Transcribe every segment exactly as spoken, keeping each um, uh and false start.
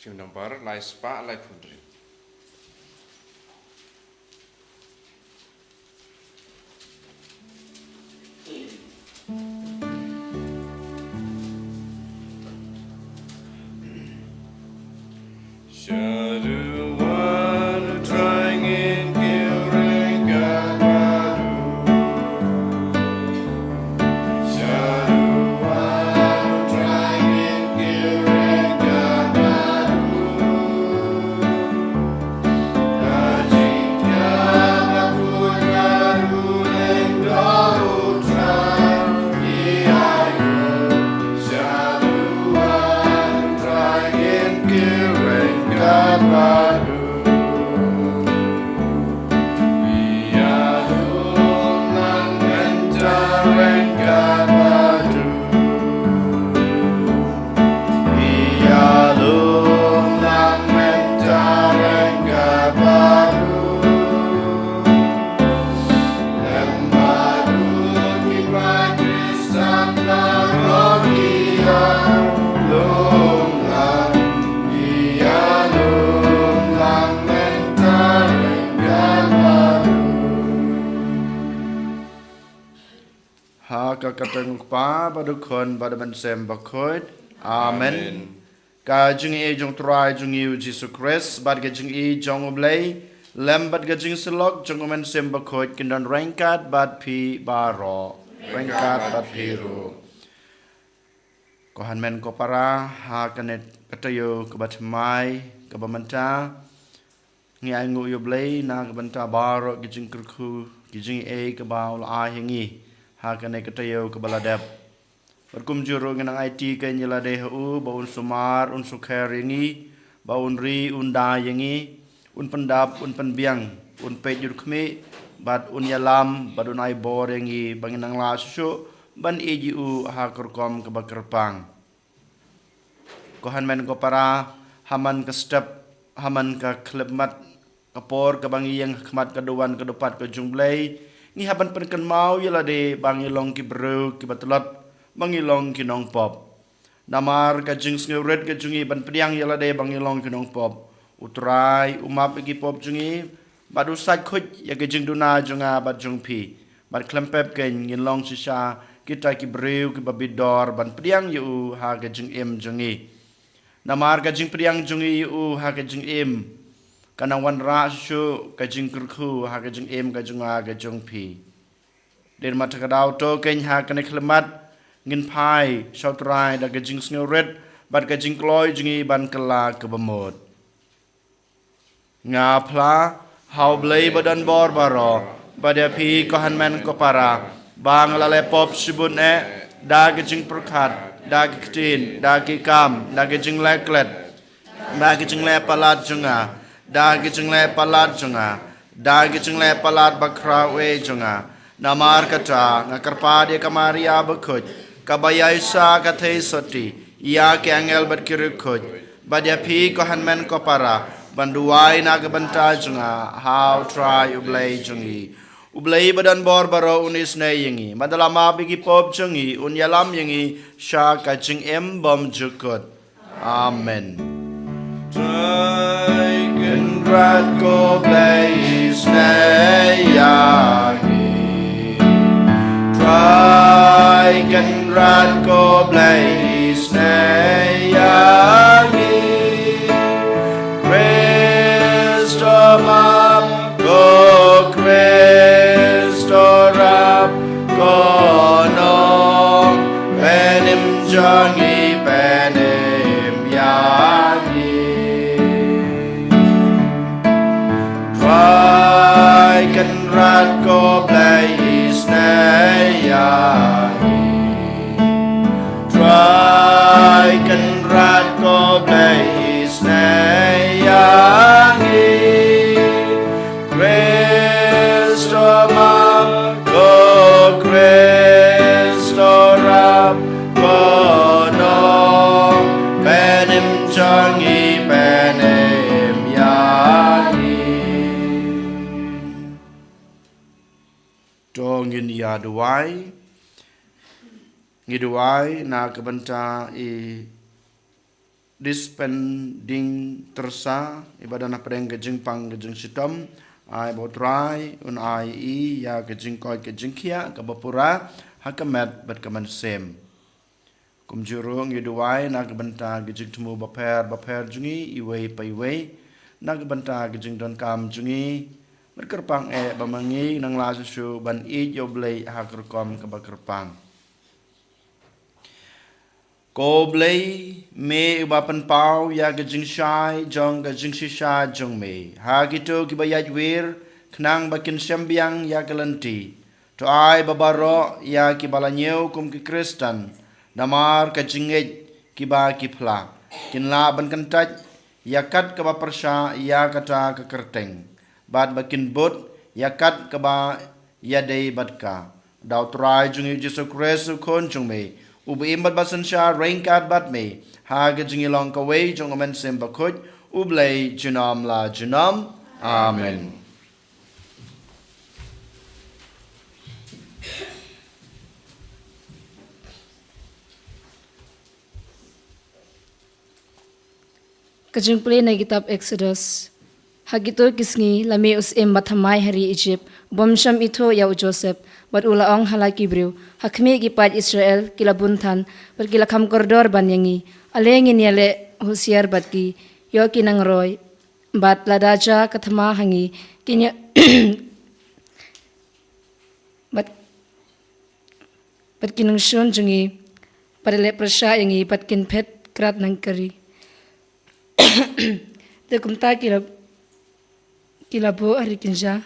Hymn number lai spah lai phew hynriew. Shaduh wan u Trai, ngin kiew ryngkat bad u. Shaduh wan u Trai, ngin kiew ryngkat bad u. Ha ka kyrteng u Kpa bad u Khun bad u Mynsiem Bakhuid. Amen. Amen. Ka jingïeit jong u Trai jong ngi u Jisu Khrist bad ka jingïeit jong u Blei, lem bad ka jingsyllok jong u Mynsiem Bakhuid, kin don ryngkat bad phi baroh. Ryngkat bad phi ruh. Ko hynmen ko para, ha kane ka taïew kaba thymmai kaba mynta, ngi ainguh ïa u Blei na ka bynta baroh ki jingkyrkhu, ki jingïeit kaba u la ai ha ngi ha kane ka taïew kaba la dep. Bad kumjuh ruh ngi nang aiti kein ïa lade ha u, ba un sumar, un sukher ïa ngi, ba un ri, un da ïa ngi, un pyndap, un pynbiang, un peit jur khmih, bad un ïalam, bad un ai bor ïa ngi, ba ngin nang lah shuh shuh ban ïeit ïa u ha ka rukom kaba kyrpang. Ko hynmen ko para, ha man ka step, ha man ka khyllipmat, ka por kaba ngi ïeng ha khmat ka duwan ka dupat ka jong u Blei, ngi hap ban pynkynmaw ïa lade ba ngi long ki briew kiba tlot, ba ngi long ki nongpop. Namar ka jingsngewrit ka jong ngi ban pdiang ïa lade ba ngi long ki nongpop, u Trai u map ïa ki pop jong ngi, bad u sait khuid ïa ka jingduna jong nga bad jong phi. Bad khlem pep kein ngin long shisha kita ki briew kiba bit dor ban pdiang ïa u ha ka jingim jong ngi. Namar ka jingpdiang jong ngi ïa u ha ka jingim, ka nang wanrah shuh shuh ka jingkyrkhu ha ka jingim ka jong nga ka jong phi. Dei namar kata ka daw to kein ha kane ka khyllipmat, ngin phai sha u Trai da ka jingsngewrit bad ka jingkloi jong ngi ban kylla kaba mut. Nga phla ha u Blei ba don bor baroh, bad ïa phi ko hynmen ko para, ba nga la leh pop shibun eh, da ka jingpyrkhat, da ka ktien, da ki kam, da ka jingleh klet, da ka jingleh palat jong nga, da ka jingleh palat jong nga, da ka jingleh palat bakhraw eh jong nga. Namar kata nga kyrpad ïa ka Maria bakhuid, kaba ïaishah ka theisotti ïa ki angel bad ki riewkhuid, bad ïa phi ko hynmen ko para, ban duwai na ka bynta jong nga ha u Trai u Blei jong ngi. U Blei ba don bor baroh un isynei ïa ngi, bad un map ïa ki pop jong ngi, un ïalam ïa ngi sha ka jingim bymjukut. Amen. Trai Kynrad ko Blei isynei ïa ngi. Trai Kynrad ko Blei isynei ïa ngi. Khrist map, ko Khrist rap, ko Nongpynim jong ngi pynim ïa ngi. Trai Kynrad ko Blei isynei ïa ngi. Trai Kynrad ko Blei isynei ïa ngi. Khrist map, ko Khrist rap, ko Nongpynim jong ngi pynim ïa ngi. To ngin ïa duwai. Ngi duwai na ka bynta i Dispending Tersa, iba don hapdeng ka jingpang ka jingshitom, ai ba U Trai un ai i ïa ka jingkoit ka jingkhiah kaba pura ha ka met bad ka mynsiem. Kumjuh ruh ngi duwai na ka bynta ka jingthmu bapher bapher jong ngi iwei pa iwei, na ka bynta ka jingdonkam jong ngi, bad kyrpang eh ba ma ngi nang lah shuh shuh ban ïeit ïa U Blei ha ka rukom kaba kyrpang. Ko Blei, me uba pynpaw ïa ka jingshai jong ka jingshisha jong me ha kito kiba ïaid wir, khnang ba kin shem biang ïa ka lynti. To ai ba baroh ïa kiba la ñiew kum ki Khristan, namar ka jingngeit kiba ki phla, kin lah ban kyntait ïa kat kaba pyrshah ïa kata ka kyrteng, bad ba kin bud ïa kat kaba ïadei bad ka. Da U Trai jong ngi U Jisu Khrist U Khun jong me, uba im bad ba synshar ryngkat bad me ha ka jingïalong kawei jong U Mynsiem Bakhuid, U Blei junom la junom. Amen. Ka jingpule na kitab Exodus. Ha kito ki sngi, la mih u syiem ba thymmai ha ri Egypt, u bym shym ithuh ïa u Joseph, bad u la ong ha la ki briew, ha khmih ki paid Israel ki la bun than, bad ki la kham kordor ban ïa ngi. Ale ngin ïaleh husiar bad ki, ïoh ki nang roi, bad lada jia ka thma ha ngi, kin ïa bad bad ki nongshun jong ngi, bad leh pyrshah ïa ngi, bad kin phet krad nang kari. Te kumta ki la, ki la buh ha ri kynja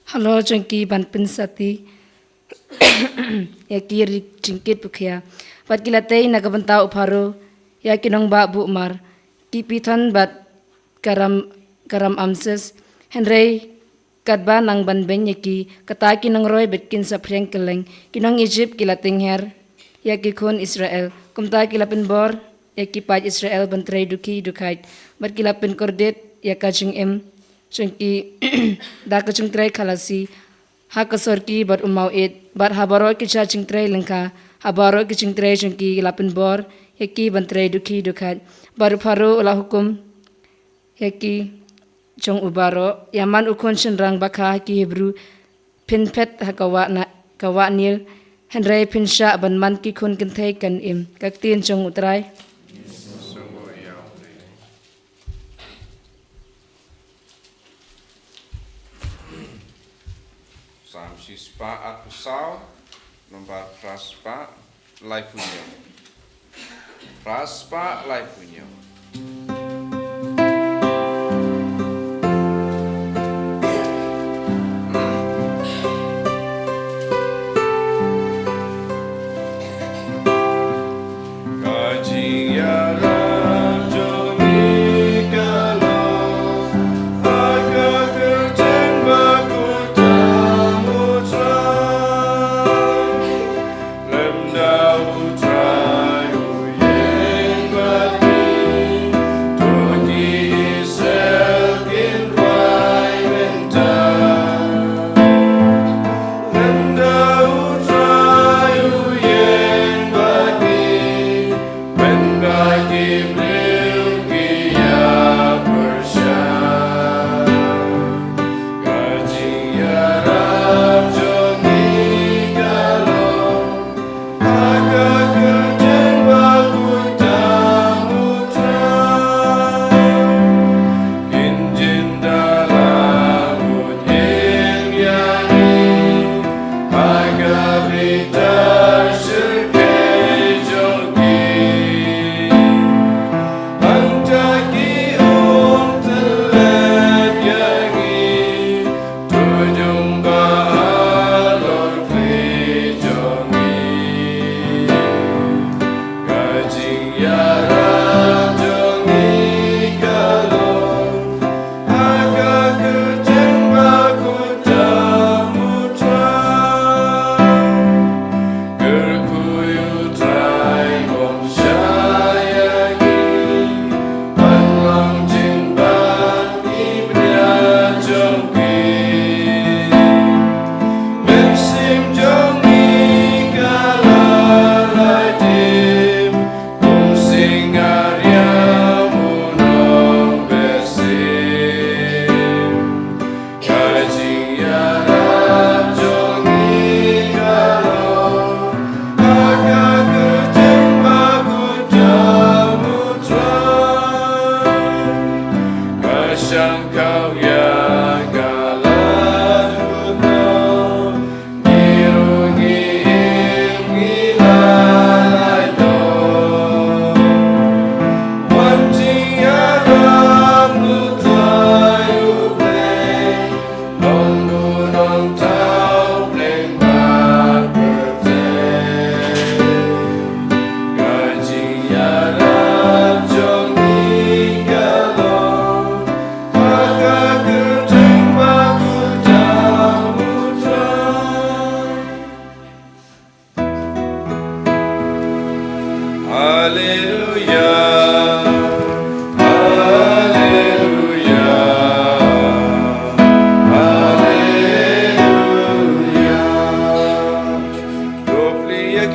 halor jong ki ban pynsati ïa ki ri jingkit bkhia. Bad ki la tei na ka bynta u Pharaoh ïa ki nongbah buh mar, ki Pithon bad ka Ram, ka Ram-amses. Hynrei katba nang ban beiñ ïa ki, kata ki nongroi bad kin saphriang kylleng. Ki nong Egypt ki la tyngher ïa ki khun Israel. Kumta ki la pynbor ïa ki paid Israel ban trei dukhi dukhait, bad ki la pynkordit ïa ka jingim jong ki da ka jingtrei khalasi ha ka sorki bad u mawieit, bad ha baroh ki jait jingtrei lyngkha, ha baroh ki jingtrei jong ki la pynbor ïa ki ban trei dukhi dukhait. Bad u Pharaoh u la hukum ïa ki jong u baroh, ïa man u khun shynrang ba kha ha ki Hebru, phin phet ha ka wah na, ka wah Nil, hynrei phin shah ban man ki khun kynthei kan im. Ka ktien jong u Trai. Salm shispah arphew saw, nombar phraspah laiphew hynñiew. Phraspah laiphew hynñiew.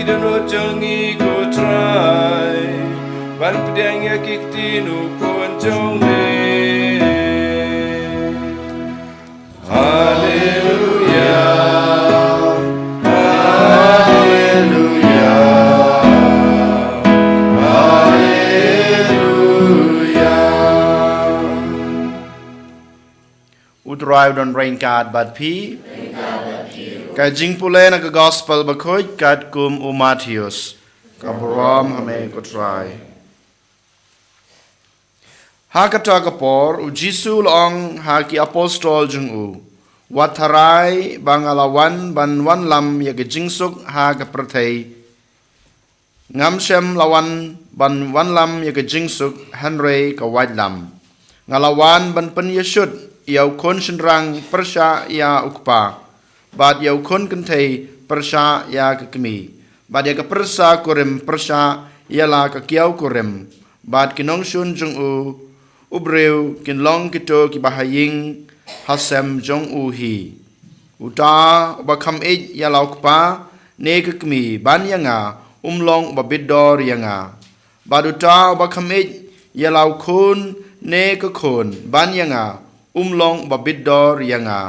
Dohnud jong ngi ko Trai, ban pdiang ïa ki ktien u Khun jong me. Haleluya, haleluya, haleluya. U Trai u don ryngkat bad phi. Ka jingpule na ka Gospel Bakhuid katkum u Mathaios. Ka burom ha me ko Trai. Ha kata ka por u Jisu u la ong ha ki apostol jong u, wat tharai ba nga la wan ban wanlam ïa ka jingsuk ha ka pyrthei. Ngam shym la wan ban wanlam ïa ka jingsuk, hynrei ka waitlam. Nga la wan ban pynïashut ïa u khun shynrang pyrshah ïa u kpa, bad ïa u khun kynthei pyrshah ïa ka kmie, bad ïa ka pyrsa kurim pyrshah ïa la ka kiaw kurim, bad ki nongshun jong u, u briew kin long kito kiba ha ïing ha sem jong u hi. Uta uba kham ïeit ïa la u kpa ne ka kmie ban ïa nga, um long uba bit dor ïa nga. Bad uta uba kham ïeit ïa la u khun ne ka khun ban ïa nga, um long uba bit dor ïa nga.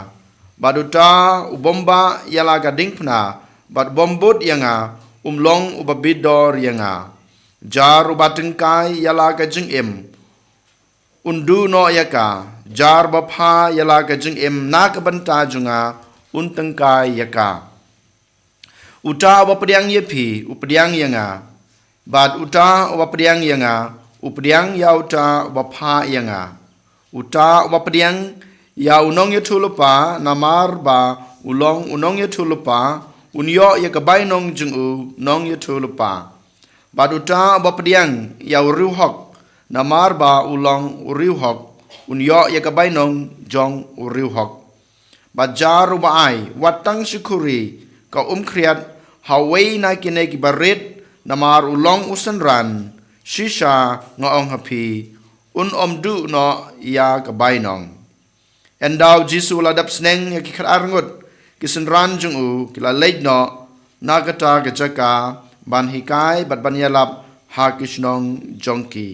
Bad uta u bym bah ïa la ka diengphna bad bym bud ïa nga, um long uba bit dor ïa nga. Jar uba tyngkai ïa la ka jingim, un duh noh ïa ka. Jar ba pha ïa la ka jingim na ka bynta jong nga, un tyngkai ïa ka. Uta uba pdiang ïa phi u pdiang ïa nga, bad uta uba pdiang ïa nga u pdiang ïa uta uba pha ïa nga. Uta uba pdiang ïa u nongïathuhlypa namar ba u long u nongïathuhlypa, un ïoh ïa ka bainong jong u nongïathuhlypa. Bad uta uba pdiang ïa u riewhok namar ba u long u riewhok, un ïoh ïa ka bainong jong u riewhok. Bad jar uba ai wat tang shi khuri ka um khriat ha uwei na kine kiba rit namar u long u synran, shisha nga ong ha phi, un ym duh noh ïa ka bainong. Ynda u Jisu u la dep sneng ïa ki khatar ngut, ki synran jong u ki la leit noh na kata ka jaka ban hikai bad ban ïalap ha ki shnong jong ki.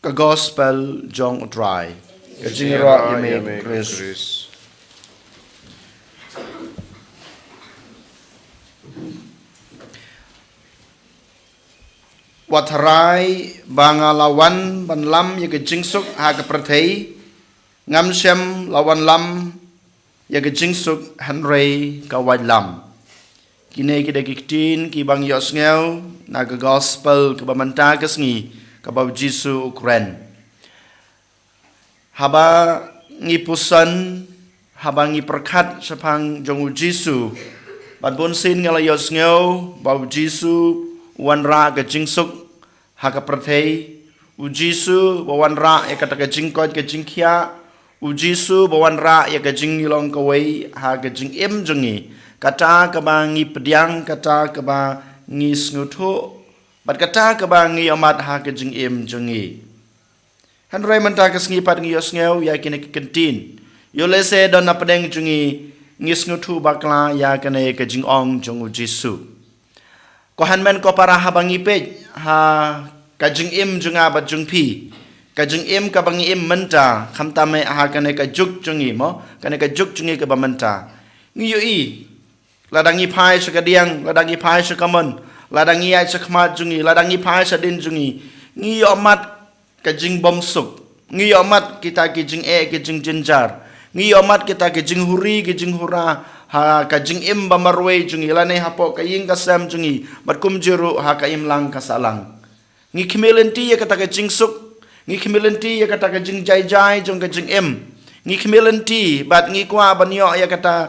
Ka Gospel jong u Trai. Ka jingïaroh ïa me, Khrist. Wat tharai ba nga la wan ban lam ïa ka jingsuk ha ka pyrthei, ngam shym la wanlam ïa ka jingsuk hynrei ka waitlam. Kine ki dei ki ktien kiba ngi ïohsngew na ka Gospel kaba mynta ka sngi kaba u Jisu u kren. Haba ngi puson, haba ngi pyrkhat shaphang jong u Jisu, bad bunsien nga la ïohsngew ba u Jisu u wanrah ka jingsuk ha ka pyrthei. U Jisu ba wanrah ïa kata ka jingkoit ka jingkhiah. U Jisu ba wanrah ïa ka jinglong kawei ha ka jingim jong ngi, kata kaba ngi pdiang, kata kaba ngi sngewthuh, bad kata kaba ngi ïohmat ha ka jingim jong ngi. Hynrei mynta ka sngi pat ngi ïohsngew ïa kine ki kyntien. Ïoh lehse don na pdeng jong ngi, ngi sngewthuh bakla ïa kane ka jingong jong u Jisu. Ko hynmen ko para, haba ngi peit ha ka jingim jong nga bad jong phi, ka jingim kaba ngi im mynta, khamtam eh ha kane ka juk jong ngi mo, kane ka juk jong ngi kaba mynta, ngi ïohi, lada ngi phai sha kadiang, lada ngi phai sha kamon, lada ngi ïaid sha khmat jong ngi, lada ngi phai sha dien jong ngi, ngi ïohmat ka jingbymsuk. Ngi ïohmat kita ki jingeh ki jingjynjar. Ngi ïohmat kita ki jinghuri ki jinghura ha ka jingim ba marwei jong ngi, lane hapoh ka ïing ka sem jong ngi, bad kumjuh ruh ha ka imlang ka sahlang. Ngi khmih lynti ïa kata ka jingsuk. Ngi khmih lynti ïa kata ka jingjai jai jong ka jingim. Ngi khmih lynti bad ngi kwah ban ïoh ïa kata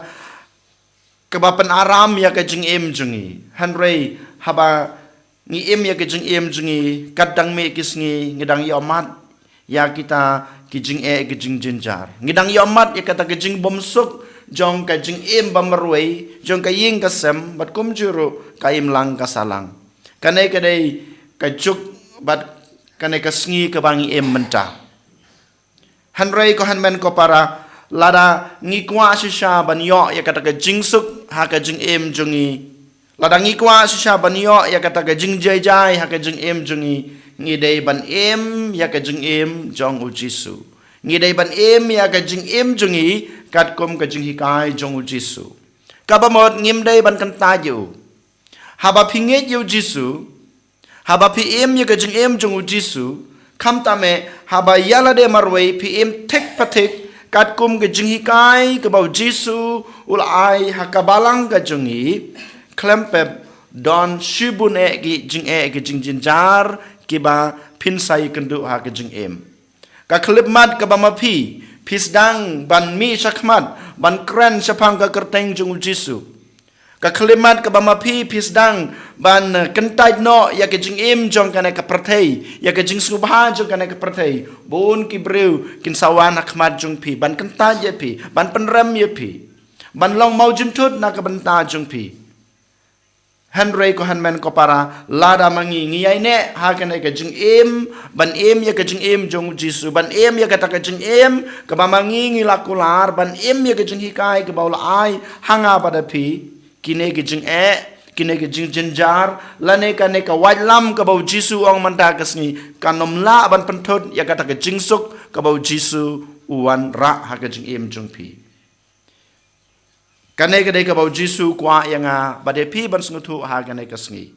kaba pynaram ïa ka jingim jong ngi. Hynrei haba ngi im ïa ka jingim jong ngi, katba dang mih ki sngi, ngi dang ïohmat ïa kita ki jingeh ki jingjynjar. Ngi dang ïohmat ïa kata ka jingbymsuk jong ka jingim ba marwei, jong ka ïing ka sem, bad kumjuh ruh ka imlang ka sahlang. Kane ka dei ka juk bad kane ka sngi kaba ngi im mynta. Hynrei ko hynmen ko para, Lada ngi kwah shisha ban ïoh ïa kata ka jingsuk ha ka jingim jong ngi, lada ngi kwah shisha ban ïoh ïa kata ka jingjai jai ha ka jingim jong ngi, ngi dei ban im ïa ka jingim jong U Jisu. Ngi dei ban im ïa ka jingim jong ngi katkum ka jinghikai jong U Jisu. Kaba mut ngim dei ban kyntait ïa u. Haba phi ngeit ïa U Jisu, haba phi im ïa ka jingim jong U Jisu, khamtam eh haba ïa lade marwei phi im thik pathik katkum ka jinghikai kaba U Jisu u la ai ha ka balang ka jong ngi, khlem pep don shibun eh ki jingeh ki jingjynjar kiba phin sa ïakynduh ha ka jingim. Ka khyllipmat kaba ma phi, phi sdang ban mih shakhmat ban kren shaphang ka kyrteng jong U Jisu. Ka khyllipmat kaba ma phi, phi sdang ban, eh, kyntait noh ïa ka jingim jong kane ka pyrthei, ïa ka jingsngewbha jong kane ka pyrthei. Bun ki briew kin sa wan ha khmat jong phi ban kyntait ïa phi, ban pynrem ïa phi, ban long mawjynthut na ka bynta jong phi. Hynrei ko hynmen ko para, lada ma ngi ngi ïaineh ha kane ka jingim, ban im ïa ka jingim jong U Jisu, ban im ïa kata ka jingim kaba ma ngi ngi la kular, ban im ïa ka jinghikai kaba u la ai ha nga bad ha phi, kine ki jingeh, kine ki jingjynjar, lane kane ka waitlam kaba U Jisu u ong mynta ka sngi, kan ym lah ban pynthut ïa kata ka jingsuk kaba U Jisu u wanrah ha ka jingim jong phi. Kane ka dei kaba U Jisu u kwah ïa nga bad ïa phi ban sngewthuh ha kane ka sngi.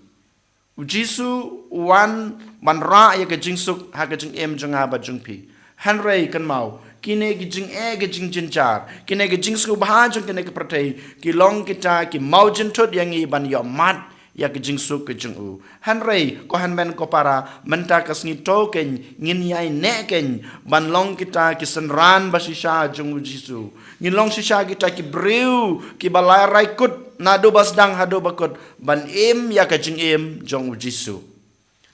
U Jisu u wan ban rah ïa ka jingsuk ha ka jingim jong nga bad jong phi. Hynrei kynmaw, kine ki jingeh ki jingjynjar, kine ki jingsngewbha jong kine ki pyrthei, ki long kita ki mawjynthut ïa ngi ban ïohmad ïa ka jingsuk ka jong u. Hynrei ko hynmen ko para, mynta ka sngi to kein ngin ïaineh kein ban long kita ki synran ba shisha jong U Jisu. Ngin long shisha kita ki briew kiba la rai kut naduh ba sdang haduh ba kut ban im ïa ka jingim jong U Jisu.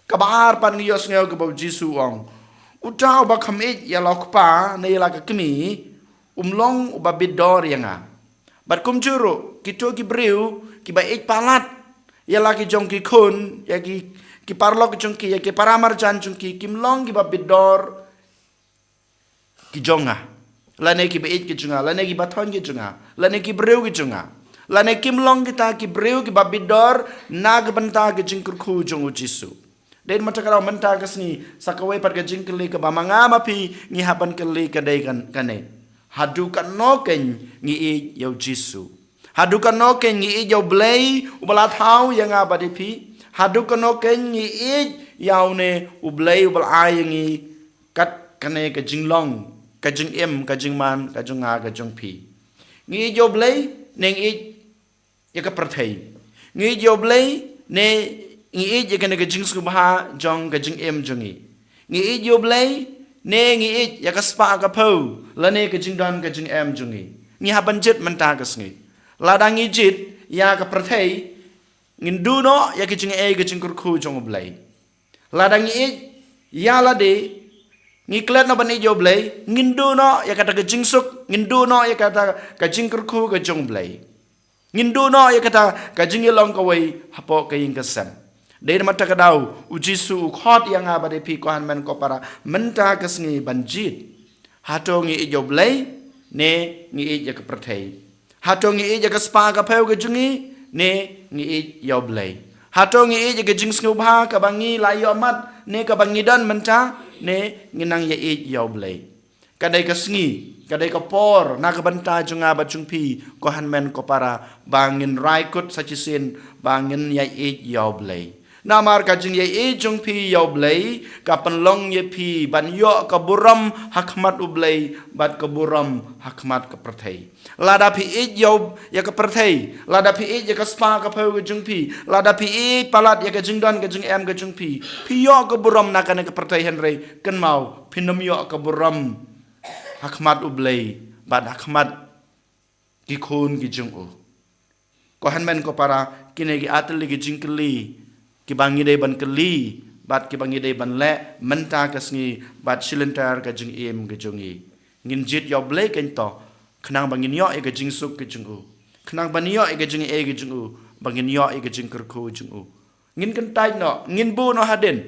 Kaba ar pat ngi ïohsngew kaba U Jisu u ong, uta uba kham ïeit ïa la u kpa ne ïa la ka kmie, um long uba bit dor ïa nga. Bad kumjuh ruh kito ki briew kiba ïeit palat ïa la ki jong ki khun, ïa ki, ki paralok jong ki, ïa ki paramarjan jong ki, kim long kiba bit dor ki jong nga, lane kiba ïeit ki jong nga, lane kiba thoh ki jong nga, lane ki briew ki jong nga, lane kim long kita ki briew kiba bit dor na ka bynta ka jingkyrkhu jong U Jisu. Dei mynta ka daw mynta ka sngi sa kawei pat ka jingkylli kaba ma nga ma phi ngi hap ban kylli ka dei kan, kane. Haduh katno kein ngi ïeit ïa U Jisu? Haduh katno kein ngi ïeit ïa U Blei uba la thaw ïa nga bad ïa phi? Haduh katno kein ngi ïeit ïa une U Blei uba la ai ïa ngi kat kane ka jinglong, ka jingim, ka jingman ka jong nga ka jong phi? Ngi ïeit ïa U Blei ne ngi ïeit ïa ka pyrthei? Ngi ïeit ïa U Blei ne ngi ïeit ïa kane ka jingsngewbha jong ka jingim jong ngi? Ngi ïeit ïa U Blei ne ngi ïeit ïa ka spah ka phew lane ka jingdon ka jingem jong ngi? Ngi hap ban jied mynta ka sngi. Lada ngi jied ïa ka pyrthei, ngin duh noh ïa ka jingaiei ka jingkyrkhu jong U Blei. Lada ngi ïeit ïa lade, ngi klet noh ban ïeit ïa U Blei, ngin duh noh ïa kata ka jingsuk, ngin duh noh ïa kata ka jingkyrkhu ka jong U Blei. Ngin duh noh ïa kata ka jingïalong kawei hapoh ka ïing ka sem. Dei na kata ka daw U Jisu u khot ïa nga bad ïa phi ko hynmen ko para mynta ka sngi ban jied. Hato ngi ïeit ïa U Blei ne ngi ïeit ïa ka pyrthei? Hato ngi ïeit ïa ka spah ka phew ka jong ngi ne ngi ïeit ïa U Blei? Hato ngi ïeit ïa ka jingsngewbha kaba ngi la ïoh mad ne kaba ngi don mynta ne ngi nang ïa ïeit ïa U Blei? Ka dei ka sngi, ka dei ka por na ka bynta jong nga bad jong phi ko hynmen ko para ba ngin rai kut sa shisien ba ngin ïa ïeit ïa U Blei. Namar ka jingïa ïeit jong phi ïa U Blei ka pynlong ïa phi ban ïoh ka burom ha khmat U Blei bad ka burom ha khmat ka pyrthei. Lada phi ïeit ïa u, ïa ka pyrthei, lada phi ïeit ïa ka spah ka phew ka jong phi, lada phi ïeit palat ïa ka jingdon ka jingem ka jong phi, phi ïoh ka burom na kane ka pyrthei, hynrei kynmaw phin ym ïoh ka burom ha khmat U Blei bad ha khmat ki khun ki jong u. Ko hynmen ko para, kine ki artylli ki jingkylli kiba ngi dei ban kylli bad kiba ngi dei ban leh mynta ka sngi bad shilynter ka jingim ka jong ngi. Ngin jied ïa U Blei keiñ to khnang ba ngin ïoh ïa ka jingsuk ka jong u, khnang ba ngin ïoh ïa ka jingaiei ka jong u, ba ngin ïoh ïa ka jingkyrkhu jong u. Ngin kyntait noh, ngin buh noh hadien.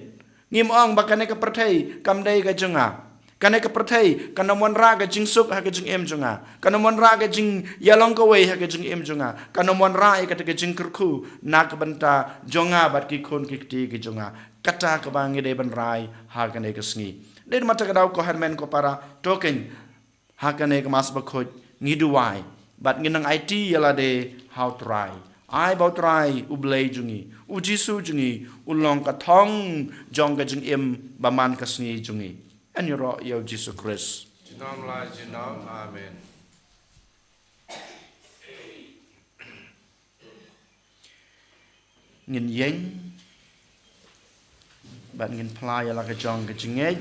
Ngim ong ba kane ka pyrthei kam dei ka jong nga. Kane ka pyrthei kan ym wanrah ka jingsuk ha ka jingim jong nga. Kan ym wanrah ka jingïalong kawei ha ka jingim jong nga. Kan ym wanrah ïa kata ka jingkyrkhu na ka bynta jong nga bad ki khun ki kti ki jong nga. Kata kaba ngi dei ban rai ha kane ka sngi. Dei namar kata ka daw ko hynmen ko para, to keiñ ha kane ka Mass Bakhuid ngi duwai bad ngin nang aiti ïa lade ha U Trai. Ai ba U Trai U Blei jong ngi, U Jisu jong ngi, u long ka thong jong ka jingim ba man ka sngi jong ngi. Yn ïaroh ïa U Jisu Khrist. Junom la junom. Amen. Ngin ïeng bad ngin phla ïa la ka jong ka jingngeit.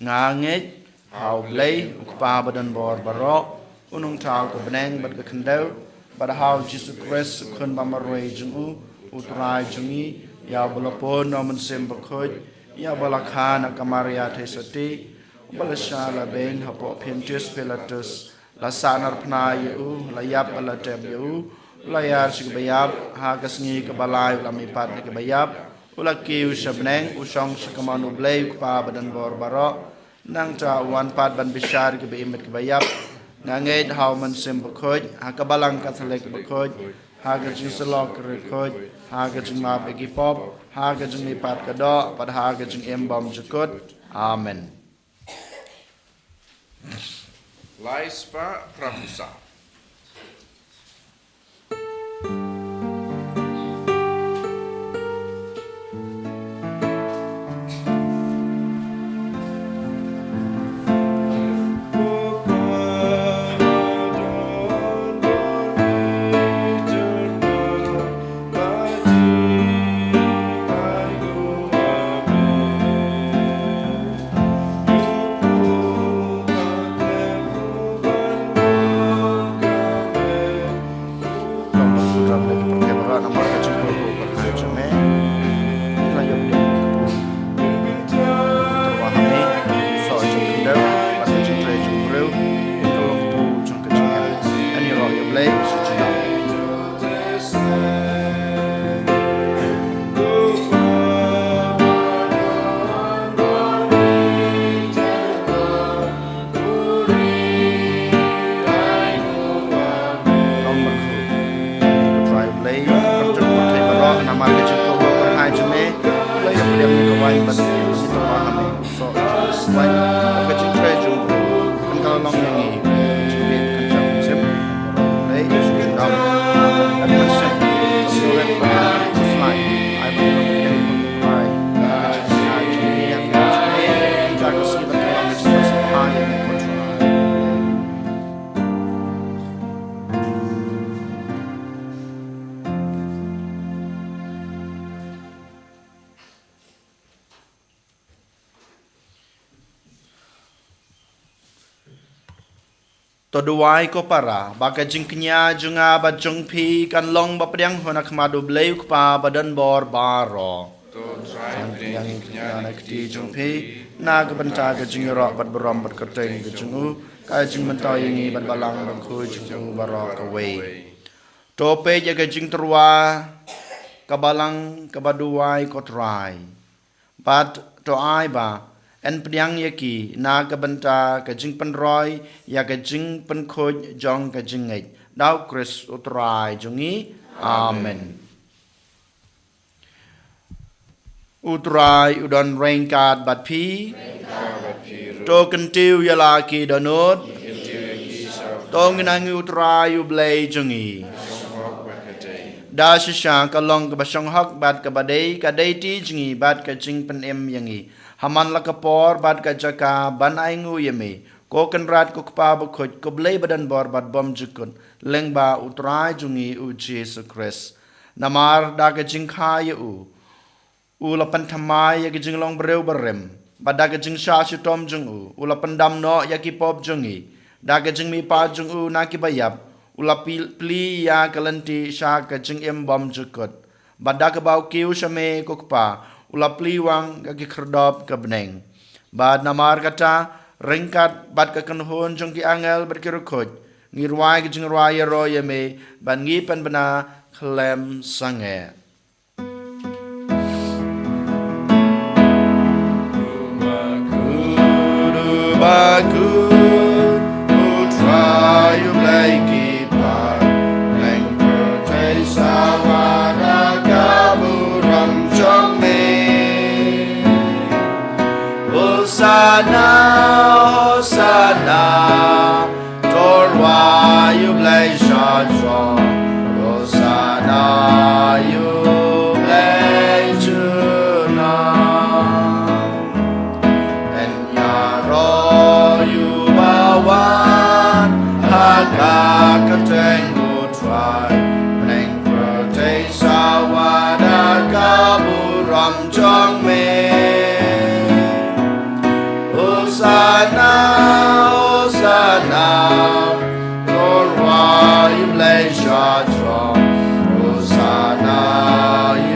Nga ngeit ha U Blei, U Kpa ba don bor baroh, u nongthaw ka bneng bad ka khyndew, bad ha U Jisu Khrist, u Khun ba marwei jong u, U Trai jong ngi, ïa uba la pun na U Mynsiem Bakhuid, ïa uba la kha na ka Maria Theisotti, uba la shah la beiñ hapoh Pontius Pilatus, la sahnarphna ïa u, la ïap bad la tep ïa u, u la ïar sha kiba ïap, ha ka sngi kaba lai u la mihpat na kiba ïap, u la kiew sha bneng, u shong sha kamon U Blei U Kpa ba don bor baroh. Nangta u wan pat ban bishar ïa kiba im bad kiba ïap. Nga ngeit ha U Mynsiem Bakhuid, ha ka Balang Katholik bakhuid, ha ka jingsyllok bakhuid, ha ka jingmap ïa ki pop, ha ka jingmihpat ka doh, bad ha ka jingim bymjukut. Amen. Lai spah phra phew saw. To duwai ko para, ba ka jingkñia jong nga bad jong phi kan long ba pdiang ha khmat U Blei U Kpa ba don bor baroh. To Trai pdiang ïa ka kti jong phi na ka bynta ka jingïaroh bad burom bad kyrteng ka jong u, ka jingmyntoi ïa ngi bad Balang Bakhuid jong u baroh kawei. To peit ïa ka jingtyrwa ka Balang kaba duwai ko Trai. Bad to ai ba yn pdiang ïa ki na ka bynta ka jingpynroi ïa ka jingpynkhuid jong ka jingngeit da U Khrist U Trai jong ngi. Amen. U Trai u don ryngkat bad phi. To kyntiew ïa la ki dohnud. To ngin nang ïa U Trai U Blei jong ngi. Da shisha ka long kaba shong hok bad kaba dei ka dei ti jong ngi bad ka jingpynim ïa ngi ha man la ka por bad ka jaka ban ainguh ïa me, ko Kynrad ko Kpa Bakhuid, ko Blei ba don bor bad bymjukut, lyngba U Trai jong ngi U Jisu Khrist. Namar da ka jingkha ïa u, u la pynthymmai ïa ka jinglong briew barim, bad da ka jingshah shitom jong u, u la pyndam noh ïa ki pop jong ngi. Da ka jingmihpat jong u na kiba ïap, u la plie ïa ka lynti sha ka jingim bymjukut. Bad da kaba u kiew sha me ko Kpa, u la plie wang ïa ki khyrdop ka bneng. Bad namar kata, ryngkat bad ka kynhun jong ki angel bad ki riewkhuid, ngi rwai ka jingrwai ïaroh ïa me, bad ngi pynbna khlem sangeh. Bakhuid, U Trai U Blei ki paidbah pyrthei, sawa da ka burom jong me. Hosanna, Hosanna, to rwai U Blei sha jrong. Hosanna, U Blei junom. Yn ïaroh ïa uba wan ha ka kyrteng U Trai, bneng pyrthei sawa da ka burom jong me. Hosanna, Hosanna, to rwai U Blei sha jrong. Hosanna,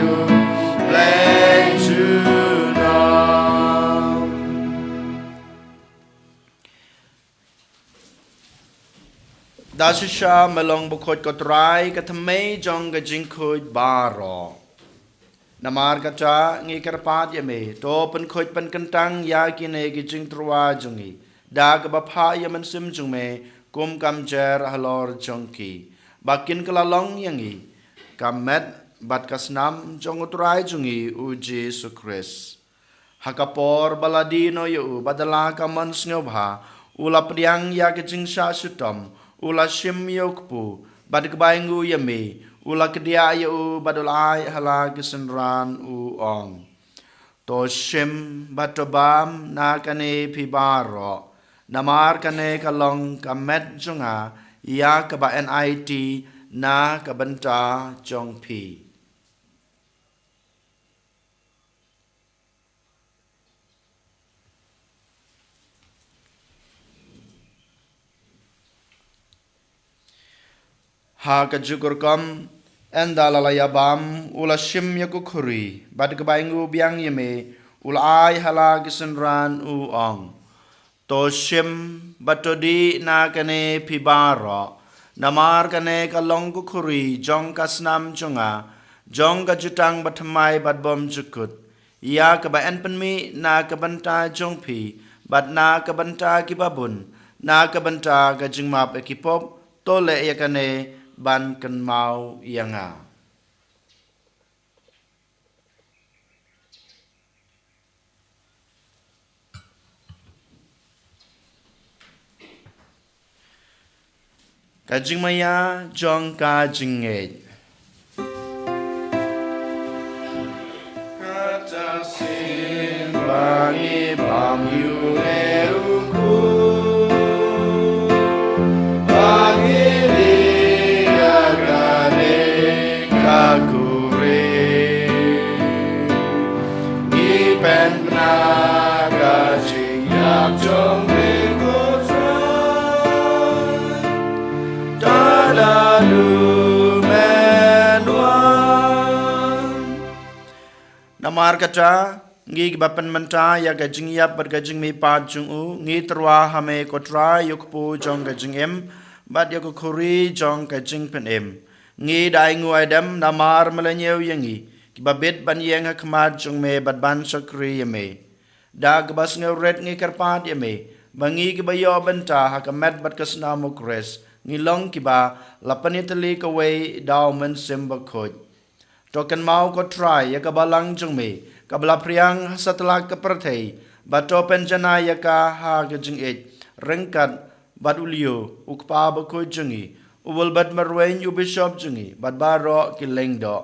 U Blei junom. Da shisha me long bakhuid ko Trai, ka thymmei jong ka jingkhuid baroh. Namar kata ngi kyrpad ïa me, to pynkhuid pynkyntang ïa kine ki jingtyrwa jong ngi da kaba phah ïa u Mynsiem jong me kum ka mynsiem halor jong ki, ba kin kylla long ïa ngi ka met bad ka snam jong U Trai jong ngi U Jisu Khrist. Ha ka por ba la die noh ïa u bad da la ka mon sngewbha, u la pdiang ïa ka jingshah shitom, u la shim ïa u kpu, bad kaba ainguh ïa me, u la kdiah ïa u bad u la ai ha la ki synran u ong: To shim bad to bam na kane phi baroh, namar kane ka long ka met jong nga, ïa kaba yn aiti na ka bynta jong phi. Ha kajuh ka rukom, ynda la la ïa bam, u la shim ïa ka khuri, bad kaba ainguh biang ïa me, u la ai ha la ki synran u ong: To shim bad to dih na kane phi baroh, namar kane ka long ka khuri jong ka snam jong nga, jong ka jutang bathymmai bad bymjukut, ïa kaba yn pynmih na ka bynta jong phi bad na ka bynta kiba bun, na ka bynta ka jingmap ïa ki pop. To leh ïa kane ban kynmaw ïa nga. Ka jingmaïa jong ka jingngeit. Kata shisien ba ngi bam ïa une u kpu, ba ngi dih ïa kane ka khuri, ngi pynbna ka jingïap jong me ko Trai. Te lada u men wan. Namar kata, ngi kiba pynmynta ïa ka jingïap bad ka jingmihpat jong u, ngi tyrwa ha me ko Trai ïa u kpu jong ka jingim bad ïa ka khuri jong ka jingpynim. Ngi da ainguh aidem namar me la ñiew ïa ngi, kiba bit ban ïeng ha khmat jong me bad ban shakri ïa me. Da kaba sngewrit ngi kyrpad ïa me, ba ngi kiba ïoh bynta ha ka met bad ka snam u Khrist, ngi long kiba la pynïatylli kawei da u Mynsiem Bakhuid. To kynmaw ko Trai ïa ka balang jong me, kaba la phriang ha satlak ka pyrthei, bad to pynjanai ïa ka ha ka jingïeit, ryngkat bad u Leo, u kpa bakhuid jong ngi, u Wilbert marweiñ, u bishop jong ngi, bad baroh ki lyngdoh.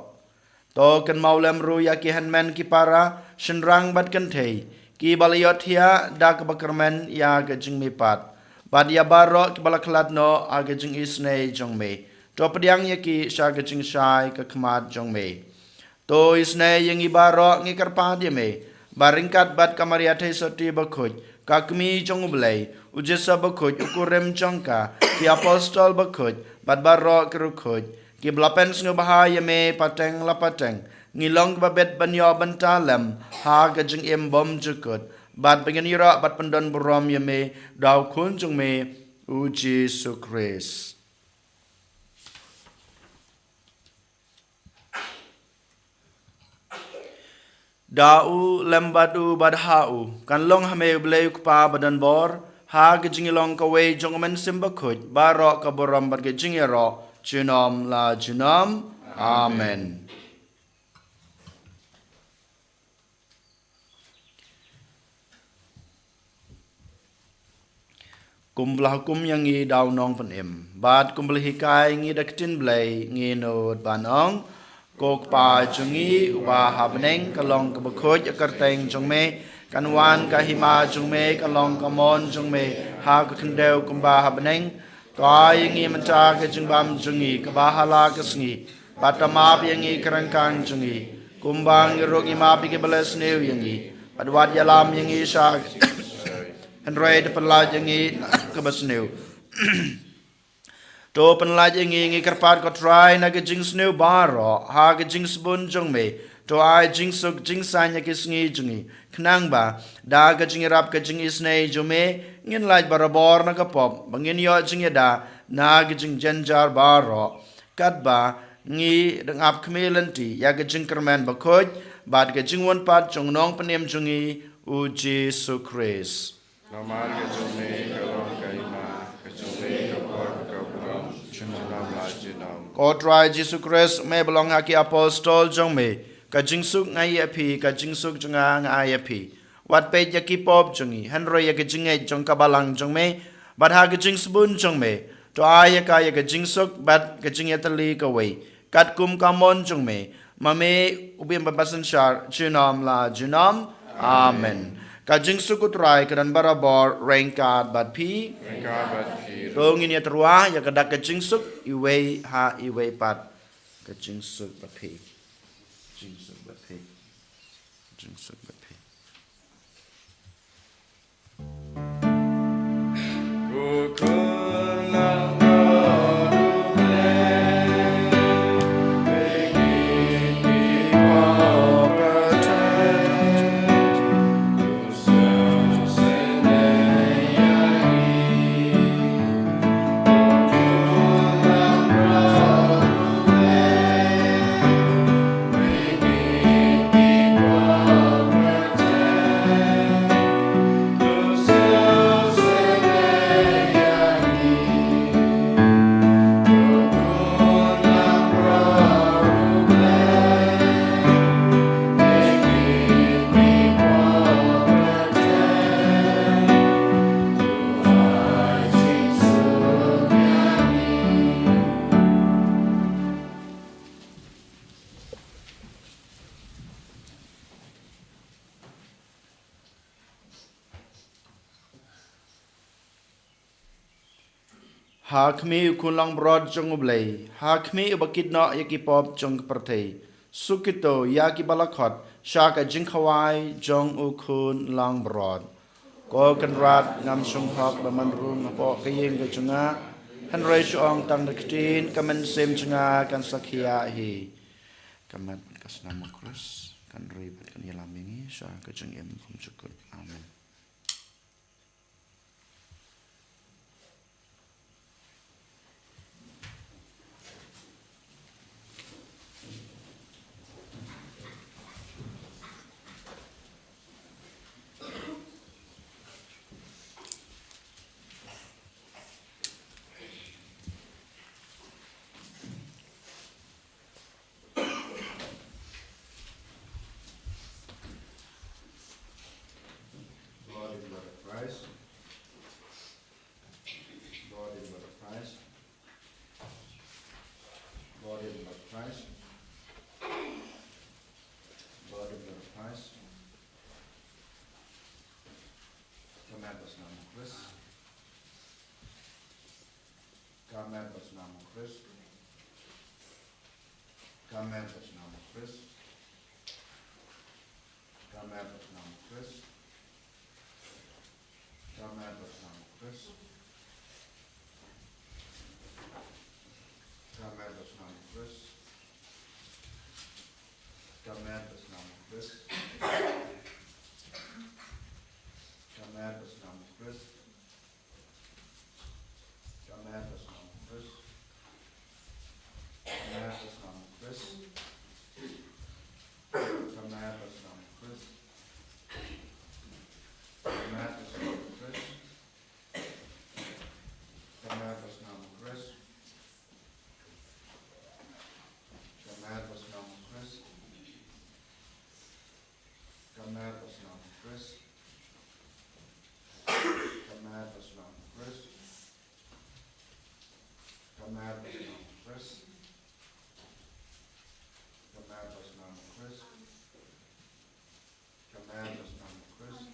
To kynmaw lem ruh ïa ki hynmen ki para, shynrang bad kynthei, kiba la ïohthiah da kaba kyrmen ïa ka jingmihpat, bad ïa baroh kiba la khlad noh ha ka jingisynei jong me. To pdiang ïa ki sha ka jingshai ka khmat jong me. To isynei ïa ngi baroh, ngi kyrpad ïa me, ba ryngkat bad ka Maria Theisotti bakhuid, ka kmie jong u Blei, u Joseph bakhuid, u kurim jong ka, ki apostol bakhuid, bad baroh ki riewkhuid, kiba la pynsngewbha ïa me pateng la pateng, ngi long kiba bit ban ïoh bynta lem ha ka jingim bymjukut, bad ba ngin ïarap bad pyndonburom ïa me da u Khun jong me, u Jisu Khrist. Da u, lem bad u, bad ha u, kan long ha me u Blei u Kpa badonbor, Ha ka jingïalong kawei jong U Mynsiem Bakhuid, baroh ka burom bad ka jingïaroh, junom la junom. Amen. Kumba la hukum ïa ngi da u Nongpynim, bad kumba la hikai ïa ngi da ka ktien Blei, ngin nud ban ong: Ko Kpa jong ngi uba ha bneng, ka long kaba khuid ïa ka kyrteng jong me, kan wan ka hima jong me, ka long ka mon jong me ha ka khyndew kumba ha bneng. To ai ïa ngi mynta ka jingbam jong ngi kaba ha la ka sngi, bad to map ïa ngi ka ryngkang jong ngi, kumba ngi ruh ngi map ïa kiba la sniew ïa ngi, bad wat ïalam ïa ngi sha, hynrei to pynlait ïa ngi na kaba sniew. To pynlait ïa ngi, ngi kyrpad ko Trai, na ka jingsniew baroh ha ka jingsbun jong me. To ai jingsuk jingsaiñ ïa ki sngi jong ngi, khnang ba da ka jingïarap ka jingisynei jong me, ngin lait barabor na ka pop, ba ngin ïoh jingïada na ka jingjynjar baroh, katba ngi dang ap khmih lynti ïa ka jingkyrmen bakhuid bad ka jingwan pat jong u Nongpynim jong ngi, u Jisu Khrist. Namar ka jong me ka long ka hima, ka jong me ka por, ka burom, junom la junom. Ko Trai Jisu Khrist, me ba la ong ha ki apostol jong me: Ka jingsuk nga ai ïa phi, ka jingsuk jong nga nga ai ïa phi. Wat peit ïa ki pop jong ngi, hynrei ïa ka jingngeit jong ka balang jong me, bad ha ka jingsbun jong me, to ai ïa ka ïa ka jingsuk bad ka jingïatylli kawei, katkum ka mon jong me, ma me u ba im bad ba synshar, junom la junom. Amen. Ka jingsuk u Trai ka don barabor ryngkat bad phi. Ryngkat bad phi. To ngin ïatyrwa ïa ka dak ka jingsuk, iwei ha iwei pat. Ka jingsuk bad phi. Jingsuk bad phi. Jingsuk bad phi. Ha khmih u Khun Langbrot jong U Blei, ha khmih uba kit noh ïa ki pop jong ka pyrthei, suk kito ïa kiba la khot sha ka jingkhawai jong u Khun Langbrot. Ko Kynrad, ngam shong hok ban rung hapoh ka ïing ka jong nga, hynrei shu ong tang da ka ktien, ka mynsiem jong nga kan sa khiah hi. Ka met bad ka snam u Khrist kan ri bad kan ïalam ïa ngi sha ka jingim kumjuh kut. Amen. Body and blood of Christ. Body and blood of Christ. Body and blood of Christ. Body and blood of Christ. Ka met bad snam u Khrist. Ka met bad snam u Khrist. Ka met bad snam u Khrist. Ka met bad snam u Khrist. Ka met bad snam u Khrist. Ka met bad snam u Khrist. Ka met bad snam u Khrist. Ka met bad snam u Khrist. Ka met bad snam u Khrist. Ka met bad snam u Khrist. Ka met bad snam u Khrist. Ka met bad snam u Khrist. Ka mer ba shnong Khrist. Ka mer ba shnong Khrist. Ka mer ba shnong Khrist.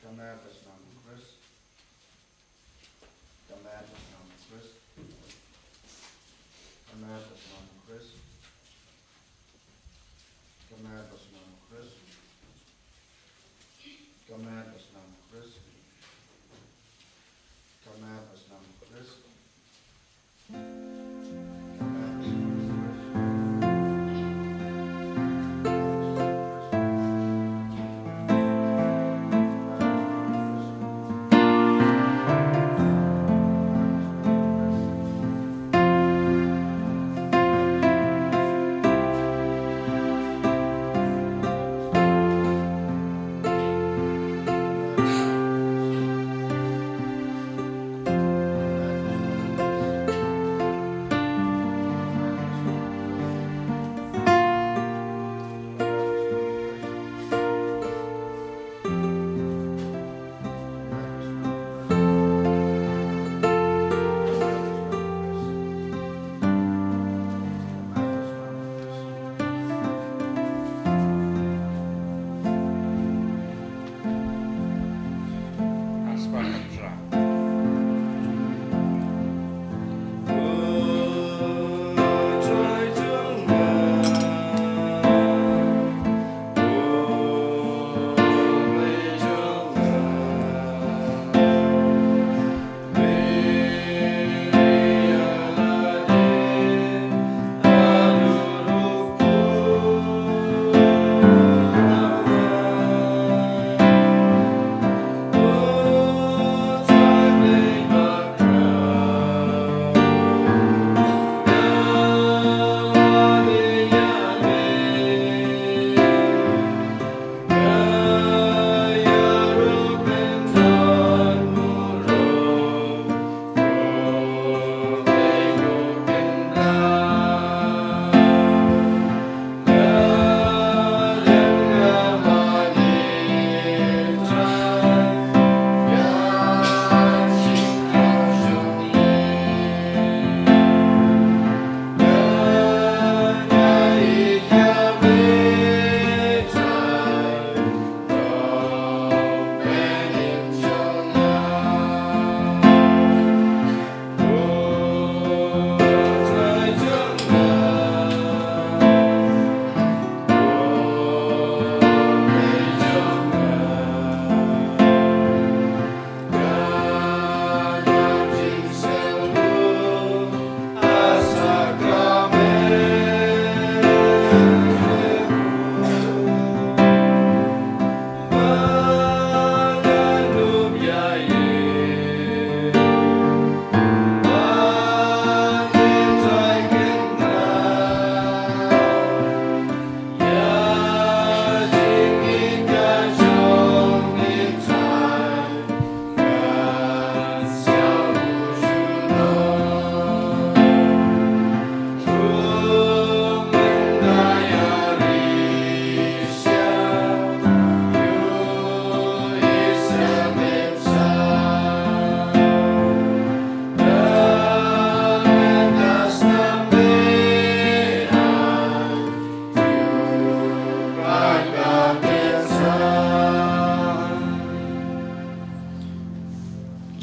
Ka mer ba shnong Khrist. Ka mer ba shnong Khrist. Ka mer ba shnong Khrist. Ka mer ba shnong Khrist. Ka mer ba shnong Khrist.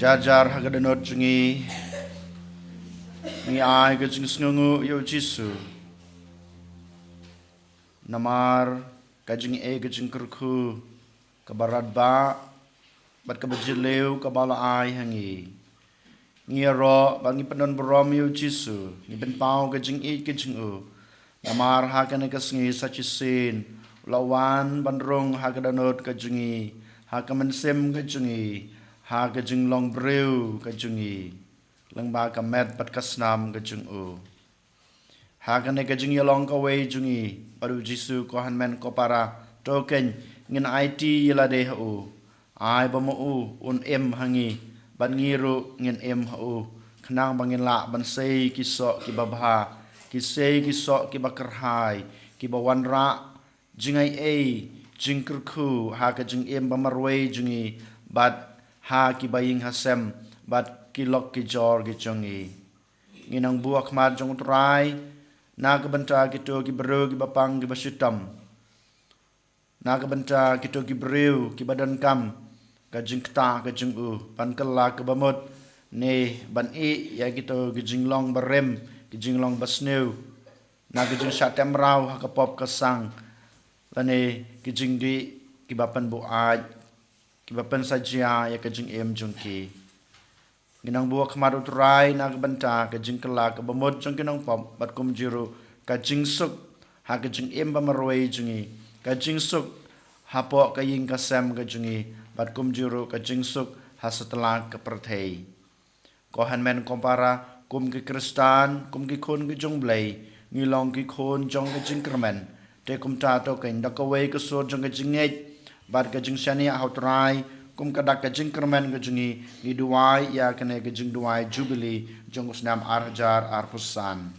Jar jar ha ka dohnud jong ngi, ngi ai ka jingsngewnguh ïa u Jisu. Namar ka jingaiei ka jingkyrkhu kaba radbah bad kaba jylliew kaba u la ai ha ngi. Ngi ïaroh bad ngi pyndonburom ïa u Jisu, ngi pynpaw ka jingïeit ka jong u. Namar ha kane ka sngi sa shisien u la wan ban rung ha ka dohnud ka jong ngi, ha ka mynsiem ka jong ngi, ha ka jinglong briew ka jong ngi, lyngba ka met bad ka snam ka jong u. Ha kane ka jingïalong kawei jong ngi bad u Jisu, ko hynmen ko para, to kein ngin aiti ïa lade ha u. Ai ba ma u un im ha ngi bad ngi ruh ngin im ha u, khnang ba ngin lah ban sei ki soh kiba bha, ki sei ki soh kiba kyrhai, kiba wanrah jingaiei jingkyrkhu ha ka jingim ba marwei jong ngi bad ha kiba ïing ha sem bad ki lok ki jor ki jong ngi. Ngi nang buh ha khmat jong U Trai na ka bynta kito ki briew kiba pang kiba shitom, na ka bynta kito ki briew kiba donkam ka jingktah ka jong u ban kylla kaba mut, ne ban ïeh ïa kito ki jinglong barim, ki jinglong basniew, na ka jingshah tem raw ha ka pop ka sang, lane ki jingdih kiba pynbuaid, kiba pynsaja ïa ka jingim jong ki. Ngi nang buh ha khmat U Trai na ka bynta ka jingkylla kaba mut jong ki nongpop, bad kumjuh ruh ka jingsuk ha ka jingim ba marwei jong ngi, ka jingsuk hapoh ka ïing ka sem ka jong ngi, bad kumjuh ruh ka jingsuk ha satlak ka pyrthei. Ko hynmen ko para, kum ki Khristan, kum ki khun ki jong U Blei, ngi long ki khun jong ka jingkyrmen. Te kumta to, kan da kawei ka sur jong ka jingngeit bad ka jingshaniah ha U Trai, kum ka dak ka jingkyrmen ka jong ngi, ngi duwai ïa kane ka jingduwai Jubili jong u snem ar hajar arphew san.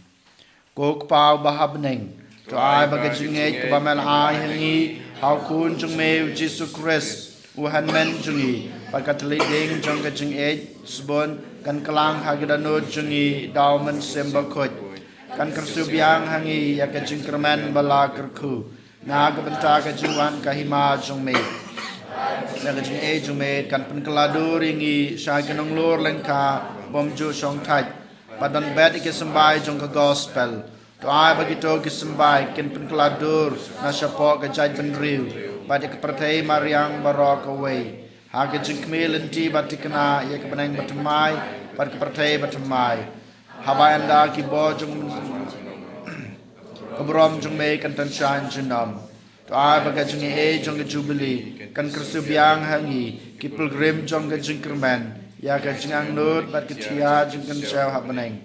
Ko Kpa uba ha bneng, to ai ba ka jingngeit kaba me la ai ha ngi ha u Khun jong me U Jisu Khrist, u hynmen jong ngi, bad ka thylliej ding jong ka jingïeit sbun kan kylla ha ki dohnud jong ngi da U Mynsiem Bakhuid, kan kyrsiew biang ha ngi ïa ka jingkyrmen ba la kyrkhu na ka bynta ka jingwan ka hima jong me. Na ka jingïeit jong me kan pynkylla dur ïa ngi sha ki nonglor lyngkha bym ju shongthait, bad don beit ïa ki symbai jong ka gospel. To ai ba kito ki symbai kin pynkylla dur na shapoh ka jaitbynriew bad ïa ka pyrthei mariang baroh kawei, ha ka jingkhmih lynti ba thikna ïa ka bneng bathymmai bad ka pyrthei bathymmai, haba ynda ki bor jong ka burom jong me kan tan sha junom. To ai ba ka jingïeit jong ka Jubili kan kyrsiew biang ha ngi ki pilgrim jong ka jingkyrmen ïa ka jingangnud bad ka thiah jingkynshew ha bneng.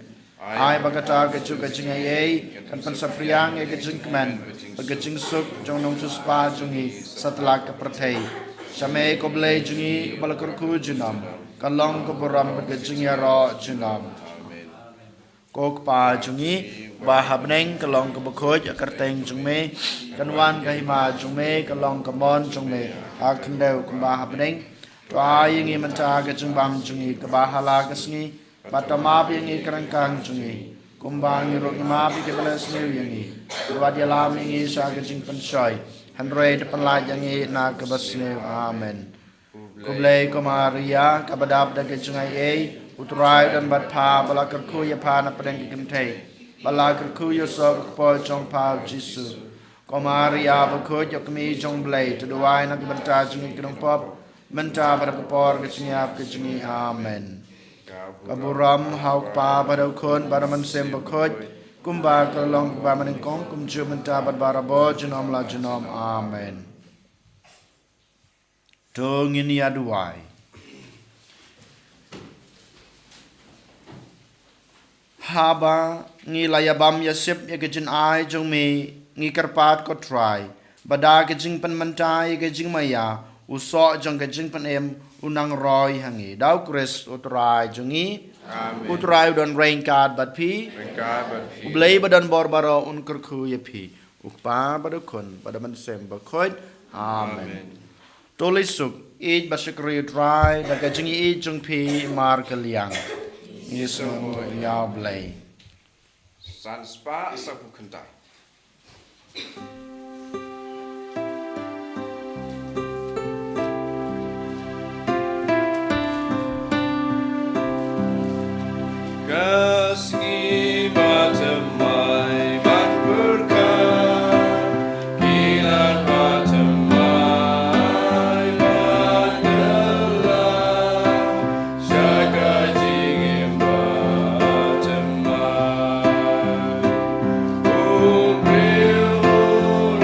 Ai ba kata kajuh ka jingaiei kan pynsaphriang ïa ka jingkmen bad ka jingsuk jong u nongsiewspah jong ngi satlak ka pyrthei. Sha me ko Blei jong ngi uba la kyrkhu junom, kan long ka burom bad ka jingïaroh junom. Ko Kpa jong ngi uba ha bneng, kan long kaba khuid ha ka kyrteng jong me, kan wan ka hima jong me, kan long ka mon jong me ha khyndew kumba ha bneng. To ai ïa ngi mynta ka jingbam jong ngi kaba ha la ka sngi, bad to map ïa ngi ki ryngkang jong ngi, kumba ngi ruh ngi map ïa kiba la sniew ïa ngi. Wat ïalam ïa ngi sha ka jingpynshoi, hynrei to pynlait ïa ngi na kaba sniew. Amen. Ko Blei, ko Maria kaba dap da ka jingaiei, U Trai u don bad pha, ba la kyrkhu ïa pha na pdeng ki kynthei, ba la kyrkhu ïa u soh ka kpoh jong pha U Jisu. Ko Maria bakhuid, ïa ka kmie jong U Blei, to duwai na ka bynta jong ngi ki nongpop, mynta bad ha ka por ka jingïap ka jong ngi. Amen. Ka burom ha U Kpa bad ha U Khun bad ha U Mynsiem Bakhuid, kumba ka la long kaba mynnyngkong, kumjuh mynta bad barabor, junom la junom. Amen. To ngin ïa duwai. Haba ngi la ïabam ïasip ïa ka jingai jong me, ngi kyrpad ko Trai, ba da ka jingpynmynta ïa ka jingmaïa, u soh jong ka jingpynim u nang roi ha ngi. Da U Khrist U Trai jong ngi. Amen. U Trai u don ryngkat bad phi. Ryngkat bad phi. U Blei ba don bor baroh un kyrkhu ïa phi. U Kpa bad U Khun bad U Mynsiem Bakhuid. Amen. Amen. To leit suk, ïeit bad shakri U Trai da ka jingïeit jong phi mar ka liang. Ngi sngewbha ïa U Blei. San spah saphew khyndai. Ka sngi ba thymmai ban pyrkhat, ki lad ba thymmai ban kylla, sha ka jingim ba thymmai. U briew u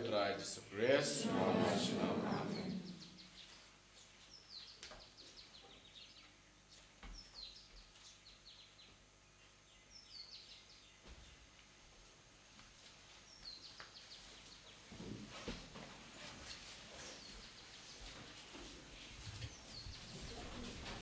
Trai Jisu Khrist.